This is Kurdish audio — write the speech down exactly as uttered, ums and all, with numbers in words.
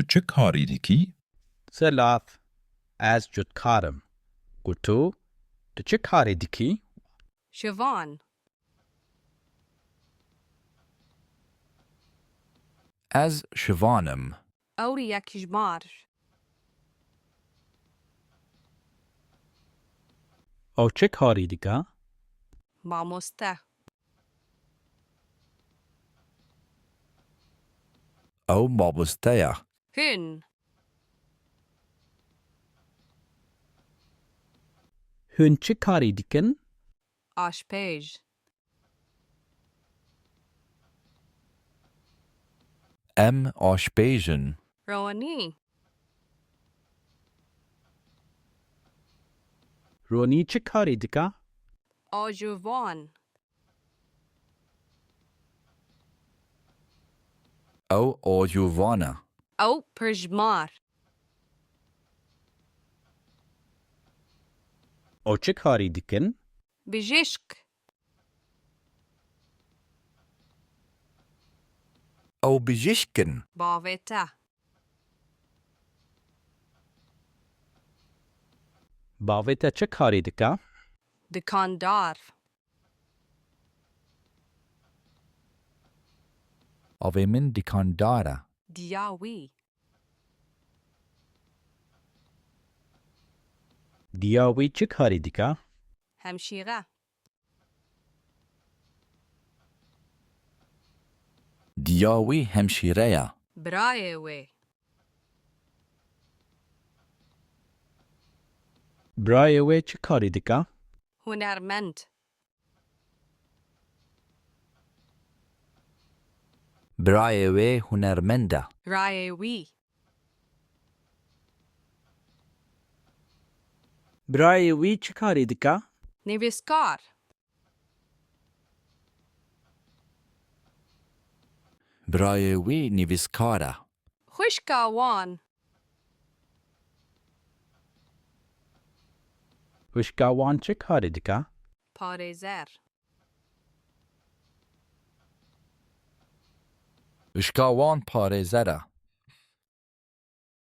Tu çi karî dikî? Silav, ez cutkar im. Û tu, tu çi karî dikî? Şivan. Ez şivan im. Ew yek ji mar. Ew çi karî dike? Mamoste. Ew mamoste ye. Hûn. Hûn çi karî dikin? Aşpêj. Em aşpêj in. Ronî. Ronî çi karî dike? Ajovan. Ew ajovan e. Ew pijmar. Ew çi karî dikin? Bijîşk. Ew bijîşk in. Bavê te. Bavê te çi karî dike? Dikandar. Bavê min dikandar e. Diya wî. Diya wî çi karî dike? Hemşîre. Diya wî hemşîre ye. Birayê wê. Birayê wê çi karî dike? Hunermend. Birayê wê hunermend e. Birayê wî. Birayê wî çi karî dike? Nivîskar. Birayê wî nivîskar e. Xwişka wan. Xwişka wan çi karî dike? Parêzer. Xwişka wan parêzer e.